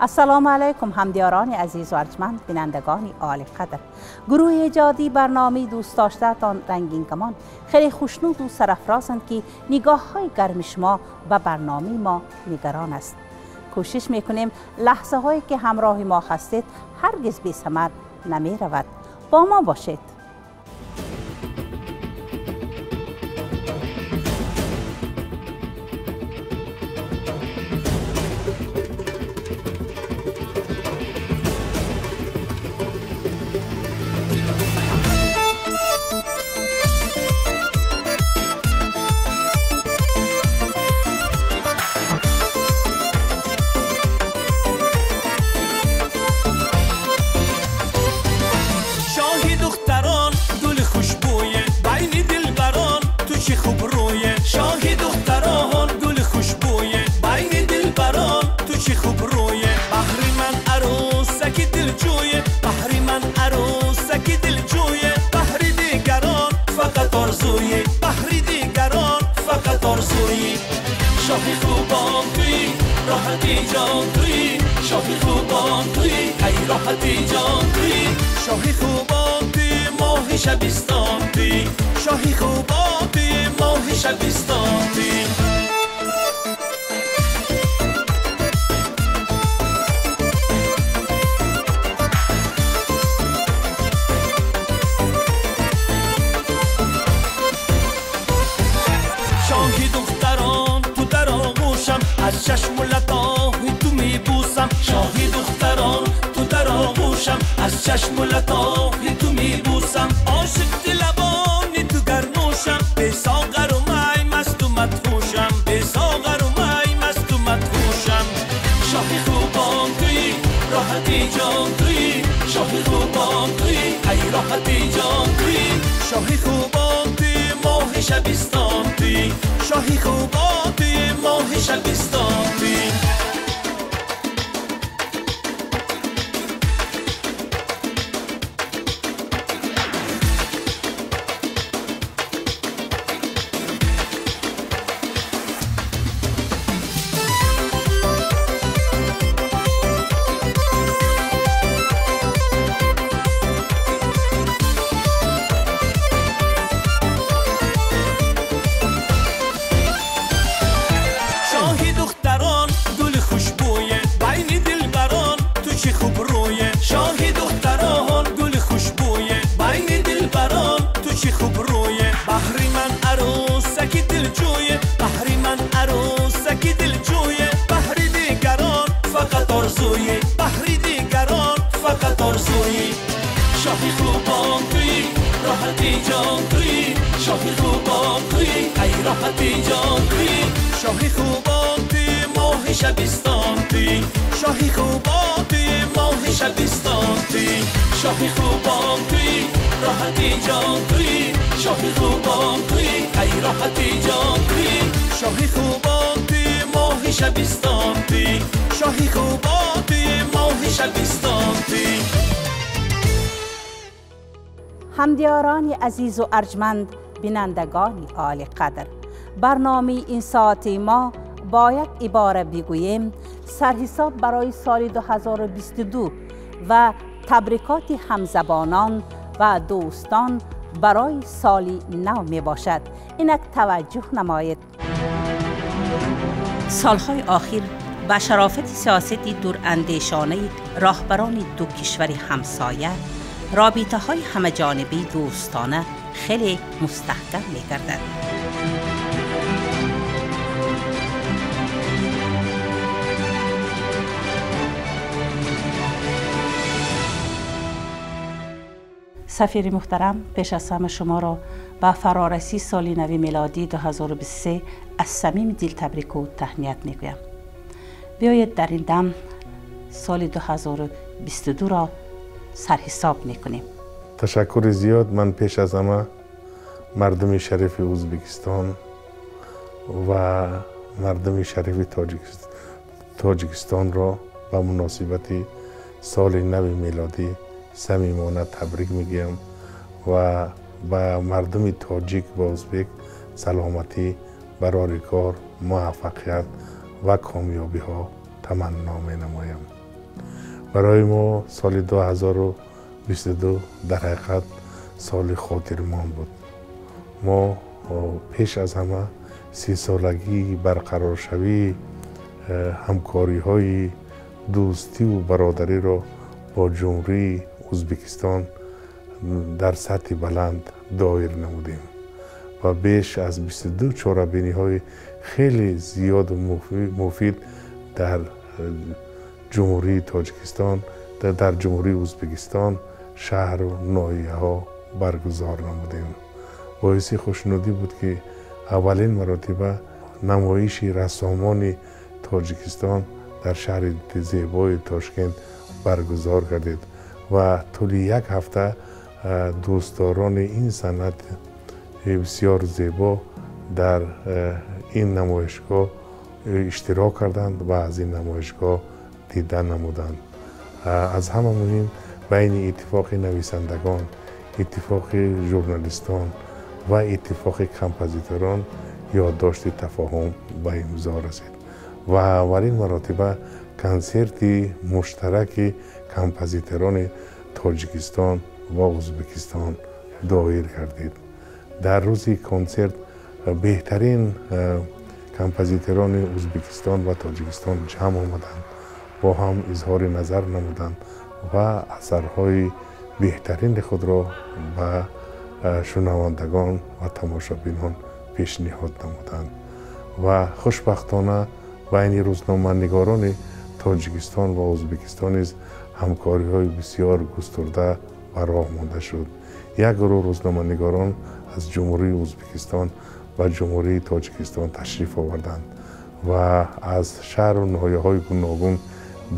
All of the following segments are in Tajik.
Ассалому алайкум ҳамдиёрони азизу арҷманд, бинандагони олиқадр. Гурӯҳи эҷодии барномаи дӯстдоштаатон Рангинкамон хеле хушнуду сарафрозанд, ки нигоҳҳои гарми шумо ба барномаи мо нигарон аст. Кӯшиш мекунем лаҳзаҳое ки ҳамроҳи мо ҳастед ҳаргиз бесамар намеравад. Бо мо бошед. شاهی خوبان توی راحتی جان توی، شاهی خوبان توی ای راحتی جان توی، شاهی خوبان توی ماه شبستان توی، شاهی خوبان توی ماه شبستان توی. از چشم و لطاهی تو میبوسم، شاهی دختران تو در آغوشم، از چشم و لطاهی تو میبوسم، عاشق دلبانی تو گرنوشم، به ساغر و می مست و مدهوشم، به ساغر و می مست و مدهوشم. شاهی خوبان توی راحتی جان توی، شاهی خوبان توی ای راحتی جان توی، شاهی خوبان توی ماه شبستان توی، شاهی خوبان توی ماه شبستان توی. شاهی خوبان توی راحتی جان توی، شاهی خوبان توی ای راحتی جان توی، شاهی خوبان توی ماه شبستان توی، شاهی خوبان توی ماه شبستان توی، شاهی خوبان توی راحتی جان توی، شاهی خوبان توی ای راحتی جان توی، شاهی خوبان توی ماه شبستان توی، شاهی خوبان توی ماه شبستان توی. همدیاران عزیز و ارجمند، بینندگان عالی قدر، برنامه این ساعت ما باید عباره بگوییم سرحساب برای سال 2022 و تبریکات همزبانان و دوستان برای سال نو می باشد. اینک توجه نمایید. سالهای آخر به شرافت سیاست دوراندیشانه راهبران دو کشور همسایه، رابطه های همه جانبی دوستانه خیلی مستحکم می گردد. سفیر محترم، پیش از همه شما را به فرارسی سال نو میلادی 2023 از صمیم دل تبریک و تهنیت میگویم. بیایید در این دم سال 2022 را سرحساب میکنیم. تشکر زیاد. من پیش از همه مردم شریف ازبکستان و مردم شریف تاجیکستان را به مناسبت سال نو میلادی صمیمانه تبریک میگیم و به مردم تاجیک و ازبک سلامتی، برای کار، موفقیت و کامیابی ها تمنا می نمایم. Барои мо соли 2022 дар ҳақиқат соли хотирмон буд. Мо пеш аз ҳама 30-солагии барқароршавии ҳамкориҳои дӯстиву бародариро бо Ҷумҳурии Ӯзбекистон дар сатҳи баланд доир намудем ва беш аз 22 чорабиниҳои хеле зиёду муфид дар Ҷумҳурии Тоҷикистон, дар Ҷумҳурии Ӯзбекистон шаҳру ноҳияҳо баргузор намудем. Боиси хушнудӣ буд, ки аввалин маротиба намоиши рассомони Тоҷикистон дар шаҳри зебои Тошкент баргузор гардид ва тӯли як ҳафта дӯстдорони ин санъат бисёр зебо дар ин намоишгоҳ иштирок карданд ва аз ин намоишгоҳ дида намуданд. Аз ҳама муҳим, байни иттифоқи нависандагон, иттифоқи журналистон ва иттифоқи композиторон ёддошти тафоҳум ба имзо расид ва аввалин маротиба консерти муштараки композиторони Тоҷикистон ва Ӯзбекистон доир гардид. Дар рӯзи консерт беҳтарин композиторони Ӯзбекистон ва Тоҷикистон ҷамъ омаданд, бо ҳам изҳори назар намуданд ва асарҳои беҳтарини худро ба шунавандагон ва тамошобинон пешниҳод намуданд. Ва хушбахтона байни рӯзноманигорони Тоҷикистон ва Ӯзбекистон низ ҳамкориҳои бисёр густурда ба роҳ монда шуд. Як гурӯҳ рӯзноманигорон аз Ҷумҳурии Ӯзбекистон ва Ҷумҳурии Тоҷикистон ташриф оварданд ва аз шаҳру ноҳияҳои гуногун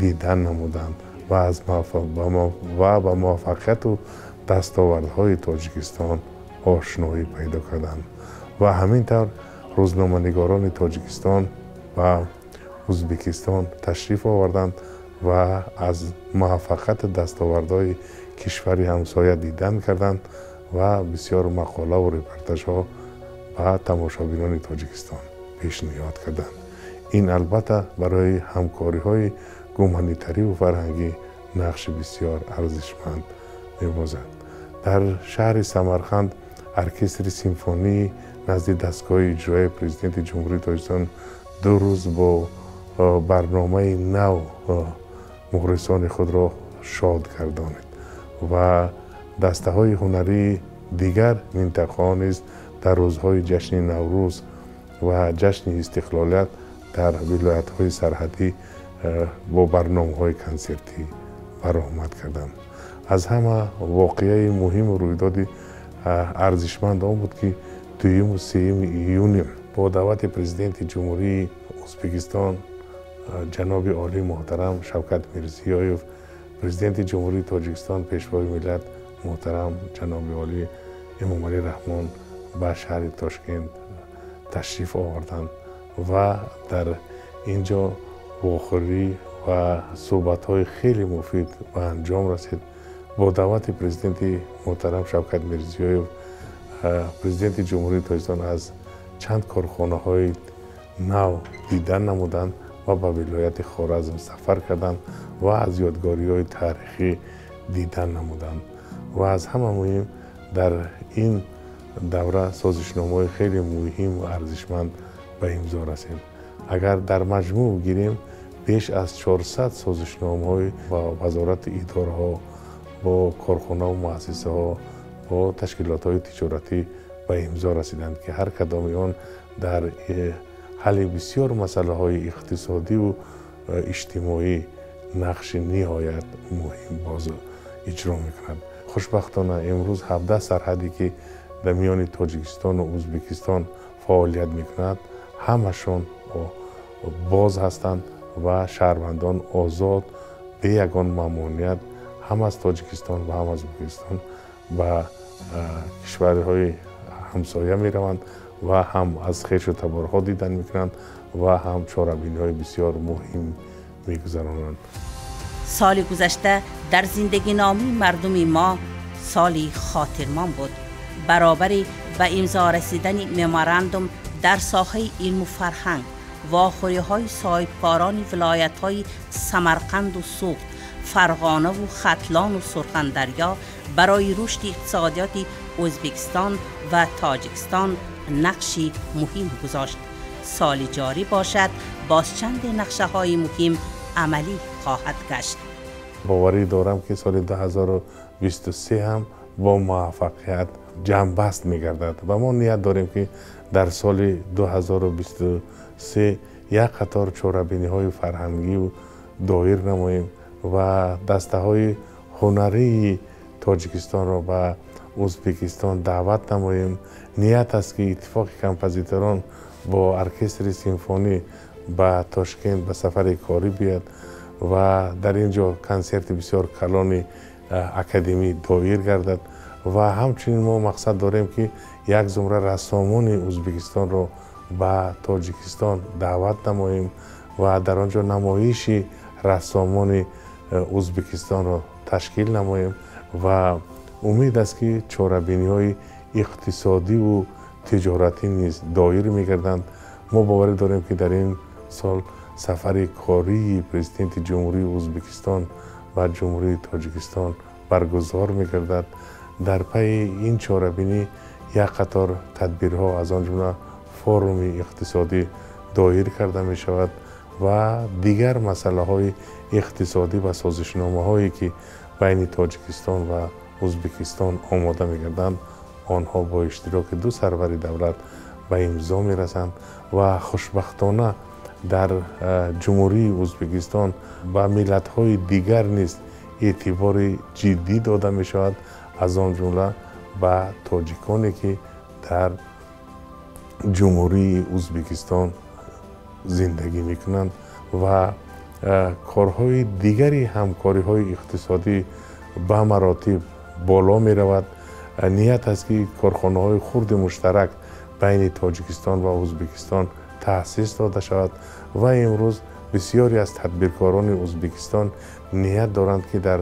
дидан намуданд ва ба муваффақияту дастовардҳои Тоҷикистон ошноӣ пайдо карданд. Ва ҳамин тавр рӯзноманигорони Тоҷикистон ва Ӯзбекистон ташриф оварданд ва аз муваффақияту дастовардҳои кишвари ҳамсоя дидан карданд ва бисёр мақолаву репортажҳо ба тамошобинони Тоҷикистон пешниҳод карданд. Ин албатта барои ҳамкориҳои гуманитариву фарҳангӣ нақши бисёр арзишманд мебозад. Дар шаҳри Самарқанд оркестри симфонии назди дастгоҳи иҷроияи Президенти Ҷумҳурии Тоҷикистон 2 рӯз бо барномаи нав мухлисони худро шод гардонид ва дастаҳои ҳунарии дигар минтақаҳо низ дар рӯзҳои ҷашни Наврӯз ва ҷашни истиқлолият дар вилоятҳои сарҳадӣ бо барномаҳои консертӣ баромад карданд. Аз ҳама воқеаи муҳиму рӯйдоди арзишманд он буд, ки 2-3 июни бо даъвати Президенти Ҷумҳурии Ӯзбекистон ҷаноби олии муҳтарам Шавкат Мирзиёев, Президенти Ҷумҳурии Тоҷикистон, Пешвои миллат муҳтарам ҷаноби олӣ Эмомалӣ Раҳмон ба шаҳри Тошкент ташриф оварданд ва дар ин ҷо вохӯрӣ ва суҳбатҳои хеле муфид ба анҷом расид. Бо даъвати Президенти муҳтарам Шавкат Мирзиёев, Президенти Ҷумҳурии Тоҷикистон аз чанд корхонаҳои нав дидан намуданд ва ба вилояти Хоразм сафар карданд ва аз ёдгориҳои таърихӣ дидан намуданд. Ва аз ҳама муҳим, дар ин давра созишномаҳои хеле муҳим ва арзишманд ба имзо расид. Агар дар маҷмӯъ гирем, беш аз 400 созишномаҳои ба вазорати идораҳо, бо корхонаву муассисаҳо, бо ташкилотҳои тиҷоратӣ ба имзо расиданд, ки ҳар кадоми он дар ҳалли бисёр масъалаҳои иқтисодиву иҷтимоӣ нақши ниҳоят муҳим боз иҷро мекунад. Хушбахтона имрӯз 17 сарҳаде, ки дар миёни Тоҷикистону Ӯзбекистон фаъолият мекунад, ҳамашон боз ҳастанд ва шаҳрвандон озод бе ягон мамоният ҳам аз Тоҷикистон ва ҳам аз Ӯзбекистон ба кишварҳои ҳамсоя мераванд ва ҳам аз хешу таборҳо дидан мекунанд ва ҳам чорабиниҳои бисёр муҳим мегузаронанд. Соли гузашта дар зиндагиномаи мардуми мо соли хотирмон буд. Баробари ба имзо расидани меморандум дар соҳаи илму фарҳанг واخوری‌های صاحبکاران ولایت‌های سمرقند و سغد، فرغانه و ختلان و سرخندریا برای رشد اقتصادیات ازبکستان و تاجیکستان نقشی مهم گذاشت. سال جاری باشد باز چند نقشه های مهم عملی خواهد گشت. باوری دارم که سال 2023 هم با موفقیت جمع‌بست می‌گردد و ما نیت داریم که در سال 2023 یک قطار چорабиниҳои фарҳангӣ доир намоем ва дастаҳои ҳунарии Тоҷикистонро ба Узбекистон даъват намоем. Ният аст ки иттифоқи композиторон бо оркестри симфонӣ ба Тошкент ба сафари корӣ биёяд ва дар ин ҷо консерти бисёр калони академӣ доир гардад ва ҳамчунин мо мақсад дорем ки як зумра рассомони Узбекистонро ба Тоҷикистон даъват намоем ва дар он ҷо намоиши рассомони Узбекистонро ташкил намоем ва умед аст ки чорабиниҳои иқтисодиву тиҷоратӣ низ доир мегарданд. Мо боварӣ дорем ки дар ин сол сафари кории президенти Ҷумҳурии Узбекистон ва Ҷумҳурии Тоҷикистон баргузор мегардад. Дар пайи ин чорабинӣ як қатор тадбирҳо аз он ҷумла форуми иқтисодӣ доир карда мешавад ва дигар масъалаҳои иқтисодӣ ва созишномаҳое ки байни Тоҷикистон ва Узбекистон омода мегарданд, онҳо бо иштироки ду сарвари давлат ба имзо мерасанд ва хушбахтона дар Ҷумҳурии Узбекистон ба миллатҳои дигар низ эътибори ҷиддӣ дода мешавад, аз он ҷумла ба тоҷиконе ки дар Ҷумҳурии Узбекистон зиндагӣ мекунанд ва корҳои дигари ҳамкориҳои иқтисодӣ ба маротиб боло меравад. Ният аст ки корхонаҳои хурди муштарак байни Тоҷикистон ва Узбекистон таъсис дода шавад ва имрӯз бисёре аз тадбиркорони Узбекистон ният доранд ки дар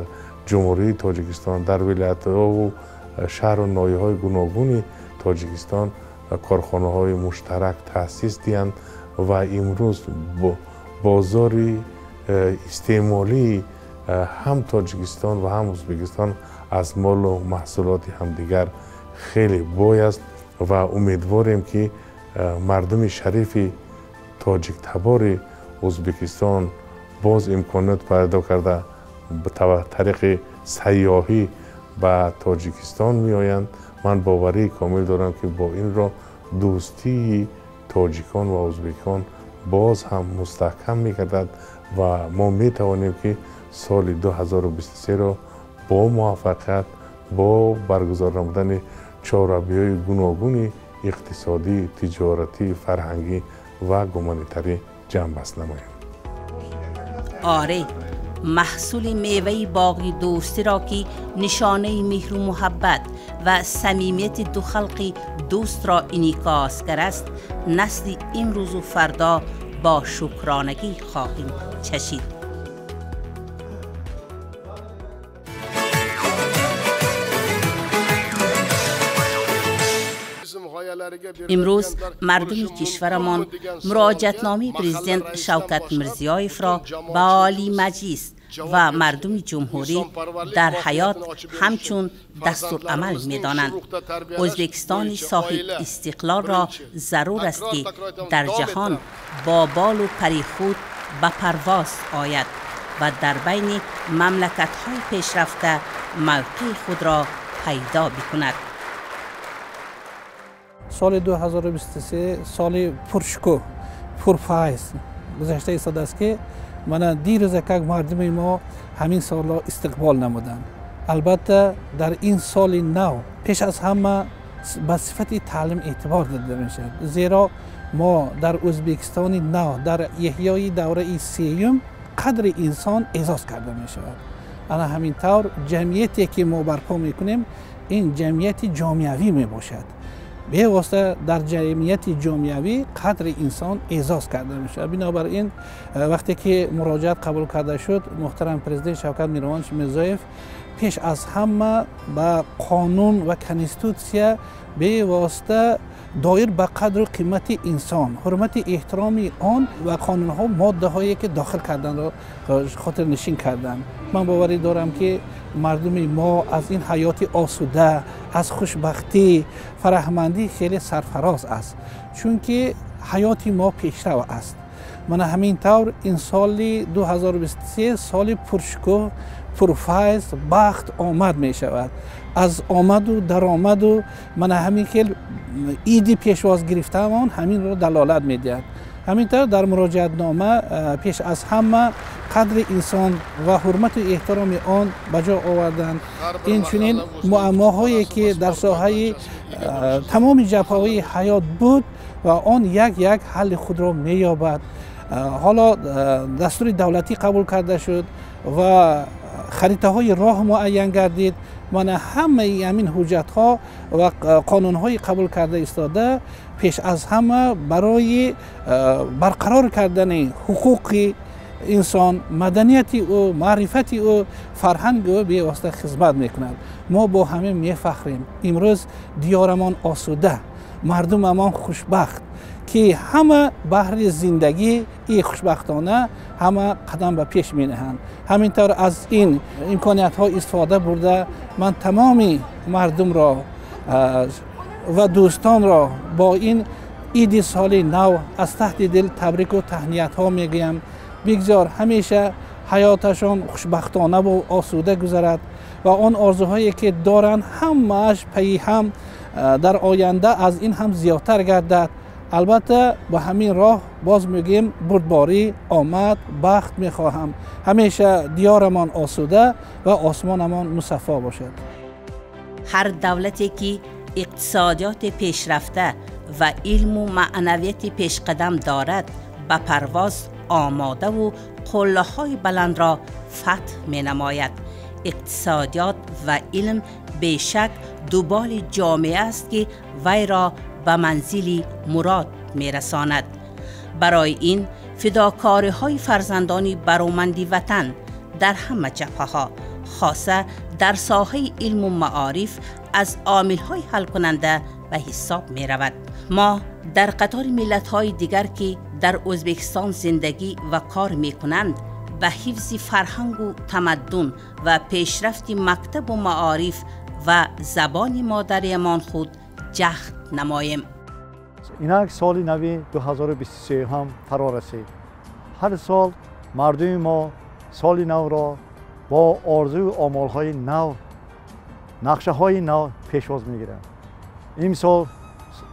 Ҷумҳурии Тоҷикистон, дар вилоятҳову шаҳру ноҳияҳои гуногуни Тоҷикистон корхонаҳои муштарак таъсис диҳанд ва имрӯз бозори истеъмолии ҳам Тоҷикистон ва ҳам Узбекистон аз молу маҳсулоти ҳамдигар хеле бой аст ва умедворем ки мардуми шарифи тоҷиктабори Узбекистон боз имконият пайдо карда ба тариқи сайёҳӣ ба Тоҷикистон меоянд. Ман боварии комил дорам ки бо ин роҳ дӯстии тоҷикон ва узбекон боз ҳам мустаҳкам мегардад ва мо метавонем ки соли 2023-ро бо муваффақият бо баргузор намудани чорабиҳои гуногуни иқтисодӣ, тиҷоратӣ, фарҳангӣ ва гуманитарӣ ҷамъбаст намоем. آره، محصول میوه باغی دوستی را که نشانه مهر و محبت و صمیمیت دو خلق دوست را انعکاس کرده است، نسل امروز و فردا با شکرانگی خواهیم چشید. امروز مردم کشورمان مراجعتنامه پرزیدنت شوکت میرضیایف را به عالی مجلس و مردم جمهوری در حیات همچون دستورالعمل می‌دانند. ازبکستان صاحب استقلال را ضرور است که در جهان با بال و پر خود به پرواز آید و در بین مملکت‌های پیشرفته موقع خود را پیدا بکند. Соли 2023 соли пуршукӯҳ, пурфайз гузашта истодааст ки мана дирӯза как мардуми мо ҳамин солро истиқбол намуданд. Албатта дар ин соли нав пеш аз ҳама ба сифати таълим эътибор дода мешавад, зеро мо дар Ӯзбекистони нав дар эҳёи давраи сеюм қадри инсон эҳсос карда мешавад. Ана ҳамин тавр ҷамъияте ки мо барпо мекунем ин ҷамъияти ҷомеавӣ мебошад. Бевосита дар ҷамъияти ҷомеавӣ қадри инсон эъзоз карда мешавад. Бинобар ин вақте ки муроҷиат қабул карда шуд, муҳтарам президент Шавкат Миромонович Мирзиёев пеш аз ҳама ба қонун ва конститутсия бевосита доир ба қадру қимати инсон, ҳурмати эҳтироми он ва қонунҳо моддаҳое ки дохил карданро хотирнишин карданд. Ман боварӣ дорам ки мардуми мо аз ин ҳаёти осуда, аз хушбахтӣ, фараҳмандӣ хеле сарфароз аст, чунки ҳаёти мо пешрав аст. Мана ҳамин тавр ин соли 2023 соли пуршукӯҳ, пурфайз, бахт омад мешавад. Аз омаду даромаду мана ҳамин хел иди пешвоз гирифтаамон ҳаминро далолат медиҳад. Ҳамин тавр дар муроҷиатнома пеш аз ҳама қадри инсон ва ҳурмату эҳтироми он ба ҷо оварданд. Инчунин муаммоҳое ки дар соҳаи тамоми ҷабҳаҳои ҳаёт буд ва он як-як ҳалли худро меёбад. Ҳоло дастури давлатӣ қабул карда шуд ва харитаҳои роҳ муайян гардид. Мана ҳамаи ҳамин ҳуҷҷатҳо ва қонунҳои қабул карда истода пеш аз ҳама барои барқарор кардани ҳуқуқи инсон, маданияти ӯ, маърифати ӯ, фарҳанги ӯ бевосита хизмат мекунад. Мо бо ҳамин мефахрем. Имрӯз диёрамон осуда, мардумамон хушбахт, ки ҳама баҳри зиндагии хушбахтона ҳама қадам ба пеш менаҳанд. Ҳамин тавр аз ин имкониятҳо истифода бурда ман тамоми мардумро ва дӯстонро бо ин иди соли нав аз таҳти дил табрику таҳниятҳо мегӯям. Бигзор ҳамеша ҳаёташон хушбахтонаву осуда гузарад ва он орзуҳое ки доранд ҳамааш пайи ҳам дар оянда аз ин ҳам зиёдтар гардад. Албатта ба ҳамин роҳ боз мегӯем бурдборӣ, омад, бахт мехоҳам. Ҳамеша диёрамон осуда ва осмонамон мусаффо бошад. Ҳар давлате ки иқтисодиёти пешрафта ва илму маънавияти пешқадам дорад, ба парвоз омодаву қуллаҳои баландро фатҳ менамояд. Иқтисодиёт ва илм бешак дуболи ҷомеа аст ки вайро ба манзили мурод мерасонад. Барои ин фидокориҳои фарзандони бароманди ватан дар ҳама ҷабҳаҳо, хоса дар соҳаи илму маориф аз омилҳои ҳалкунанда ба ҳисоб меравад. Мо дар қатори миллатҳои дигар ки дар Ӯзбекистон зиндагӣ ва кор мекунанд, ба ҳифзи фарҳангу тамаддун ва пешрафти мактабу маориф ва забони модариамон худ ҷаҳд намоем. Инак соли нави 2023 ҳам фаро расид. Ҳар сол мардуми мо соли навро бо орзую омолҳои нав, нақшаҳои нав пешвоз мегиранд. Имсол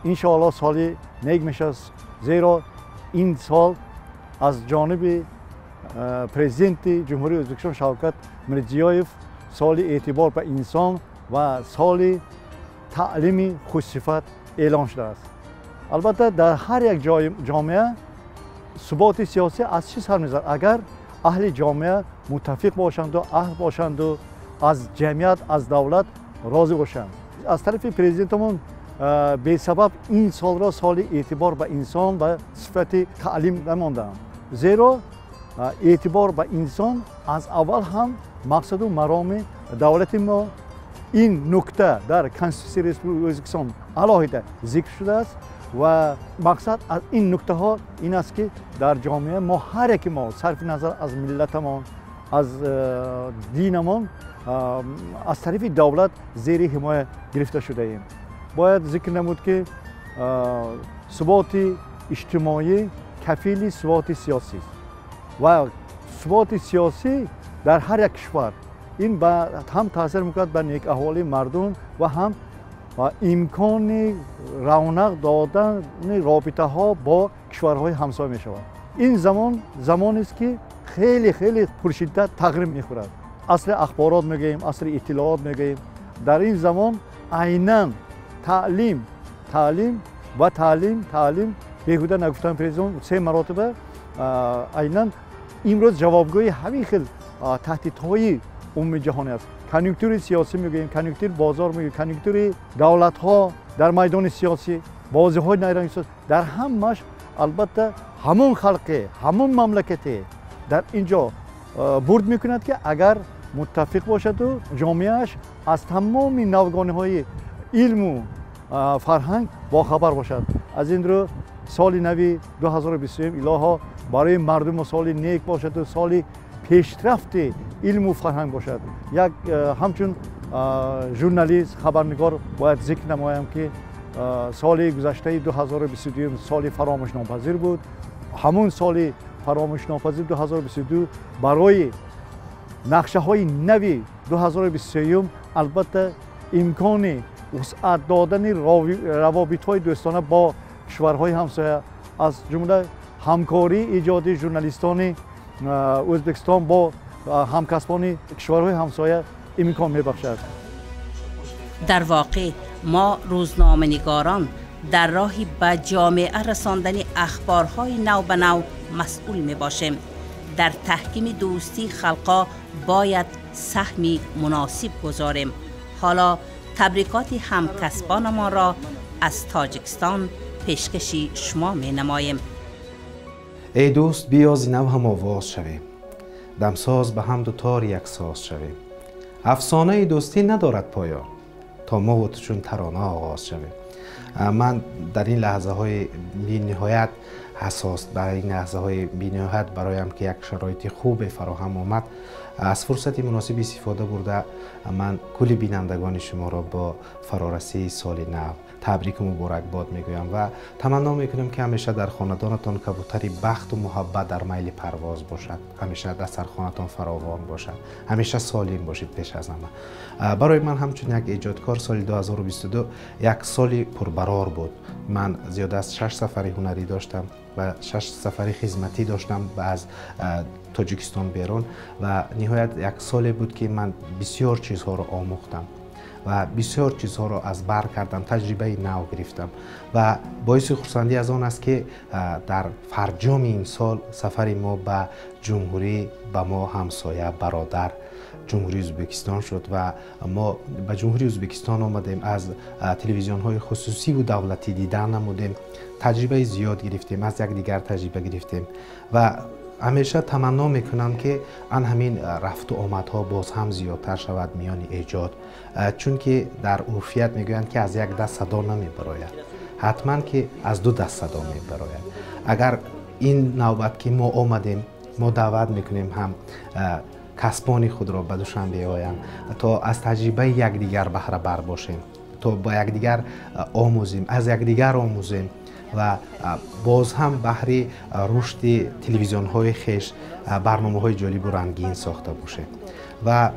иншоаллоҳ соли нек мешавад, зеро ин сол аз ҷониби президенти Ҷумҳурии Ӯзбекистон Шавкат Мирзиёев соли эътибор ба инсон ва соли таълими хушсифат эълон шудааст. Албатта дар ҳар як ҷомеа суботи сиёсӣ аз чӣ сар мезанад? Агар аҳли ҷомеа муттафиқ бошанду аҳл бошанду аз ҷамъият, аз давлат розӣ бошанд. Аз тарафи президентамон бесабаб ин солро соли эътибор ба инсон ва сифати таълим намондаанд. Зеро эътибор ба инсон аз аввал ҳам мақсаду мароми давлати мо ин нукта дар Конститутсияи Республикаи Ӯзбекистон алоҳида зикр шудааст ва мақсад аз ин нуктаҳо ин аст ки дар ҷомеа мо ҳар яке мо сарфи назар аз миллатамон, аз динамон аз тарафи давлат зери ҳимоя гирифта шудаем. Бояд зикр намуд ки суботи иҷтимоӣ кафили суботи сиёсист ва суботи сиёсӣ дар ҳар як кишвар ин ҳам таъсир мекунад ба некаҳволии мардум ва ҳам имкони равнақ додани робитаҳо бо кишварҳои ҳамсоя мешавад. Ин замон замонест ки хеле хеле пуршиддат тағйир мехӯрад. Асри ахборот мегӯем, асри иттилоот мегӯем. Дар ин замон айнан таълим, таълим ва таълим, таълим беҳуда нагуфтан президент се маротиба айнан имрӯз ҷавобгӯи ҳамин хел таҳдидҳои умумиҷаҳонӣ аст. Конъюнктури сиёсӣ мегӯем, конъюнктури бозор мегӯем, конъюнктури давлатҳо Дар майдони сиёсӣ, бозиҳои найранги дар ҳамааш албатта ҳамон халқе, ҳамон мамлакате дар ин ҷо бурд мекунад, ки агар муттафиқ бошаду ҷомеааш аз тамоми навгониҳои илму фарҳанг бохабар бошад. Аз ин рӯ соли нави 2023 илоҳо барои мардуму соли нек бошаду соли пешрафти илму фарҳанг бошад. Як ҳамчун журналист, хабарнигор бояд зикр намоям, ки соли гузаштаи 2022 соли фаромӯшнопазир буд. Ҳамун соли фаромӯшнопазир 2022 барои нақшаҳои нави 2023 албатта имкони вусъат додани равобитҳои дӯстона бо кишварҳои ҳамсоя, аз ҷумла ҳамкории иҷодии журналистони Ӯзбекистон бо ҳамкасбони кишварҳои ҳамсоя имкон мебахшад. Дар воқеъ мо рӯзноманигорон дар роҳи ба ҷомеа расондани ахборҳои нав ба нав масъул мебошем. Дар таҳкими дӯстии халқҳо бояд саҳми муносиб гузорем. Ҳоло табрикоти ҳамкасбонамонро аз Тоҷикистон пешкаши шумо менамоем. Эй дӯст, биё зи нав ҳам овоз шавем, дамсоз ба ҳамду тори яксоз шавем. Афсонаи дӯстӣ надорад поён, то мову ту чун тарона оғоз шавем. Ман дар ин лаҳзаҳои бениҳоят ҳассос, дар ин лаҳзаҳои бениҳоят бароям ки як шароити хубе фароҳам омад, аз фурсати муносиб истифода бурда ман кулли бинандагони шуморо бо фарорасии соли нав табрику муборакбод мегӯям ва таманно мекунам, ки ҳамеша дар хонадонатон кабутари бахту муҳаббат дар майли парвоз бошад, ҳамеша дастархонатон фаровон бошад, ҳамеша солим бошед. Пеш аз ҳама барои ман ҳамчун як эҷодкор соли 2022 як соли пурбарор буд. Ман зиёда аз 6 сафари ҳунарӣ доштам ва 6 сафари хизматӣ доштам аз Тоҷикистон берун ва ниҳоят як соле буд, ки ман бисёр чизҳоро омӯхтам ва бисёр чизҳоро аз бар кардам, таҷрибаи нав гирифтам ва боиси хурсандӣ аз он аст, ки дар фарҷоми ин сол сафари мо ба ҷумҳурӣ, ба мо ҳамсоя, бародар Ҷумҳурии Ӯзбекистон шуд ва мо ба Ҷумҳурии Ӯзбекистон омадем, аз телевизионҳои хусусиву давлатӣ дидан намудем, таҷрибаи зиёд гирифтем, аз якдигар таҷриба гирифтем ва ҳамеша таманно мекунам, ки ан ҳамин рафту омадҳо боз ҳам зиёдтар шавад миёни эҷод, чунки дар урфият мегӯянд, ки аз як даст садо намебарояд, ҳатман ки аз ду даст садо мебарояд. Агар ин навбат ки мо омадем, мо даъват мекунем ҳам касбони худро ба Душанбе оянд, то аз таҷрибаи якдигар баҳрабар бошем, то ба якдигар омӯзем, аз якдигар омӯзем ва боз ҳам баҳри рушди телевизионҳои хеш барномаҳои ҷолибу рангин сохта бошем. Ва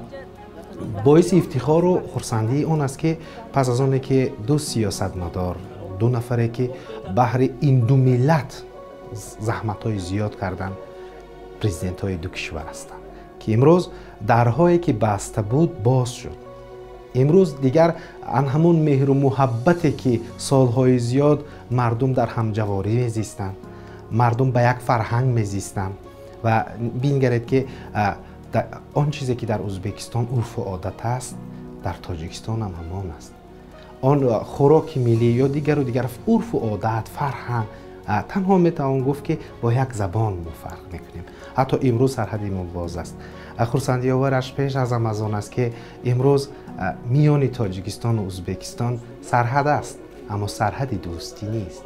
боиси ифтихору хурсандии он аст, ки пас аз оне ки ду сиёсатмадор, ду нафаре ки баҳри ин ду миллат заҳматҳои зиёд карданд, президентҳои ду кишвар ҳастанд, ки имрӯз дарҳое ки баста буд боз шуд. Имрӯз дигар ан ҳамон меҳру муҳаббате ки солҳои зиёд мардум дар ҳамҷаворӣ мезистанд, мардум ба як фарҳанг мезистанд ва бингаред, ки он чизе ки дар Ӯзбекистон урфу одат аст, дар Тоҷикистон ҳам ҳамон аст. Он хӯроки миллӣ ё дигару дигар урфу одат, фарҳанг, танҳо метавон гуфт, ки бо як забон мо фарқ мекунем. Ҳатто имрӯз сарҳади мо боз аст. Хурсандиовараш пеш аз ҳама аз он аст, ки имрӯз миёни Тоҷикистону Ӯзбекистон сарҳад аст, аммо сарҳади дӯстӣ нест,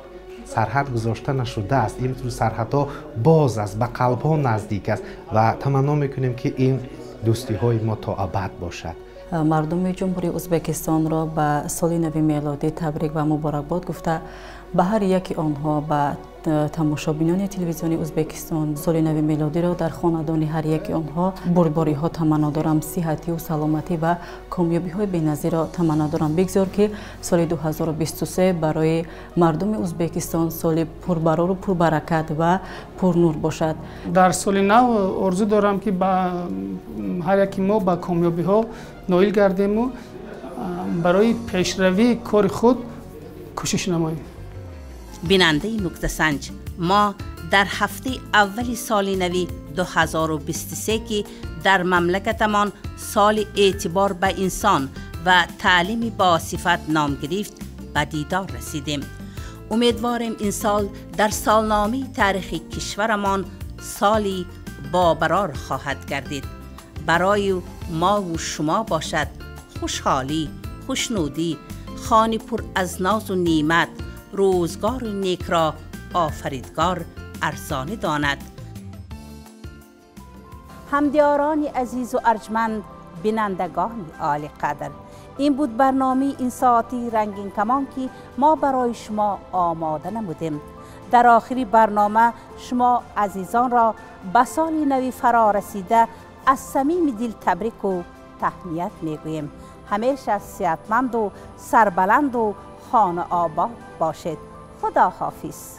сарҳад гузошта нашудааст. Имрӯз сарҳадҳо боз аст, ба қалбҳо наздик аст ва таманно мекунем, ки ин дӯстиҳои мо то абад бошад. Мардуми Ҷумҳурии Ӯзбекистонро ба соли нави мелодӣ табрик ва муборакбод гуфта, ба ҳар яки онҳо, ба тамошобинони телевизиони Ӯзбекистон соли нави мелодиро дар хонадони ҳар яки онҳо бурдбориҳо таманно дорам, сиҳатию саломатӣ ва комёбиҳои беназирро таманно дорам. Бигзор, ки соли 2023 барои мардуми Ӯзбекистон соли пурбарору пурбаракат ва пурнур бошад. Дар соли нав орзу дорам, ки ба ҳар яки мо ба комёбиҳо ноил гардему барои пешравии кори худ кӯшиш намоем. Бинандаи нуктасанҷ, мо дар ҳафтаи аввали соли нави 2023, ки дар мамлакатамон соли эътибор ба инсон ва таълими босифат ном гирифт, به دیدار رسیدیم. امیدواریم این سال در سالنامه تاریخ کشورمان سالی بابرار خواهد گردید. برای ما و شما باشد خوشحالی، خوشنودی، خانی پر از ناز و نعمت، روزگار نیک را آفریدگار ارزانه داند. همدیاران عزیز و ارجمند، بینندگان عالی قدر، این بود برنامه این ساعتی رنگین کمان که ما برای شما آماده نمودیم. در آخری برنامه شما عزیزان را به سال نوی فرا رسیده از صمیم دل تبریک و تهنیت میگوییم. همیشه صحتمند و سربلند و خانه آباد باشید. خدا حافظ.